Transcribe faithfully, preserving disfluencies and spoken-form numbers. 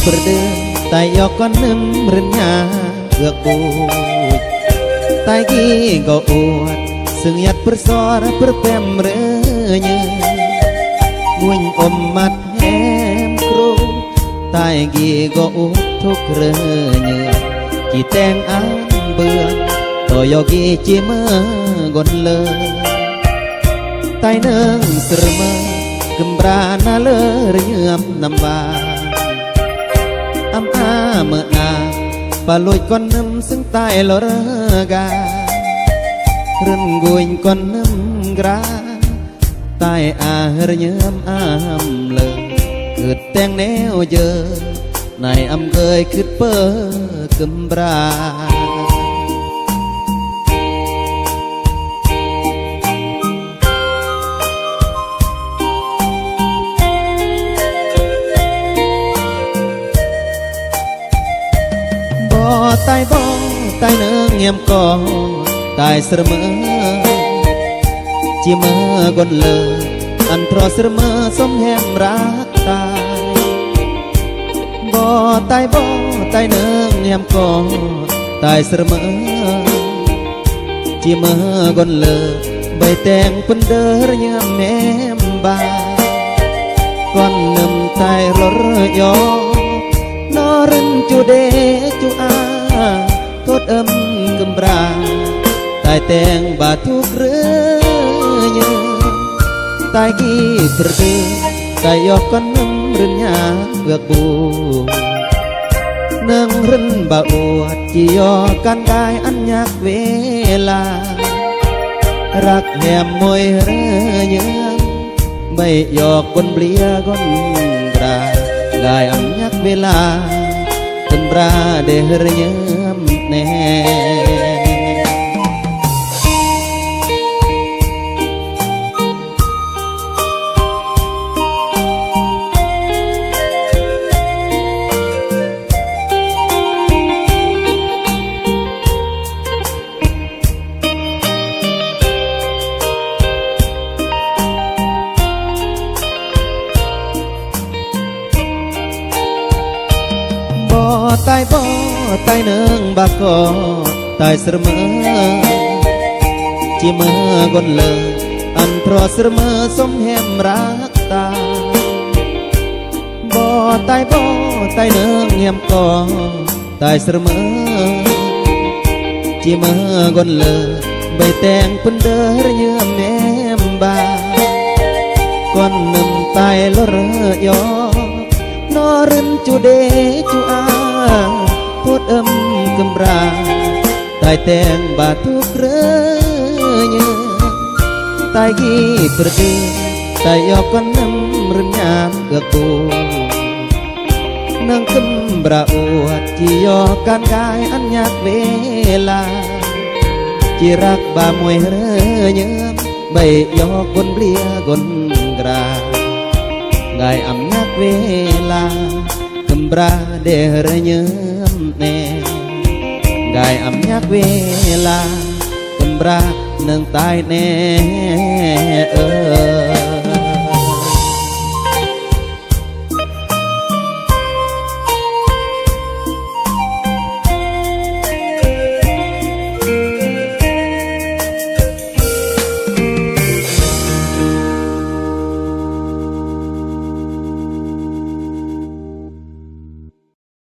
Pơrơđơ̆ng, tai yŏk kơnăm rơña gơ̆k ƀuč. Tai gih gŏ uăt, sưng yăt pơrsor pơrpem rơñă. Mŭñ ôm măt hem kru, tai gih gŏ uăt thŭk rơñă. Či teng an bươn, tơ yŏk gih či mơgŏn lơ. Tai nơ̆ng sơrmơ, kơmra nă lơ rơñăm năm ba. Ăm a mơna, pơlui kơnăm sưng tai lor ga. Rơngui kơnăm gra, tai a rơñăm ăm lơ. Kơt teng neo jơ, nai ăm gơi kơt pơ kơmra. Bơ tai bơ, tai nơ̆ng hiam kơ, tai sơrmơ. Či mơgŏn lơ, ăn tro sơrmơ sôm hem răk tai. Bơ tai bơ, tai nơ̆ng hiam kơ, tai sơrmơ. Či mơgŏn lơ, bai teng pơdơr rơñăm hem ba. Kơnăm tai lor yŏk, nơ̆ rơ̆n ču đe ču a, thŭt ăm kơmra. Tai teng ba thŭk rơñă, tai gih pơrơđơ̆ng, tai yŏk kơnăm rơña gơ̆k ƀuč. Nơ̆ng rơ̆n ba uăt, či yŏk kăn gai ăn ñăk wela. Răk hem môi rơñăm, bai yŏk ƀôn blia gŏn gra. Gai ăm ñăk wela, kơmra đe rơñăm ne. Bơ tai bơ, tai nơ̆ng ba kơ, tai sơrmơ. Či mơgŏn lơ, ăn tro sơrmơ sôm hem răk tai. Bơ tai bơ, tai nơ̆ng hiam kơ, tai sơrmơ. Či mơgŏn lơ, bai teng pơdơr rơñăm hem ba. Kơnăm tai lor yŏk, nơ̆ rơ̆n ču đe ču a, thŭt ăm kơmra. Tai teng ba thŭk rơñă, tai gih pơrơđơ̆ng, tai yŏk kơnăm rơñăm gơ̆k ƀuč. Nơ̆ng kơmra uăt, či yŏk kăn gai ăn ñăk wela. Či răk ba môi rơñăm, bai yŏk ƀôn blia gŏn gra. Gai ăm ñăk wela, kơmra đe rơñăm ne. Gai ăm ñăk wela, kơmra nơ̆ng tai ne ơ.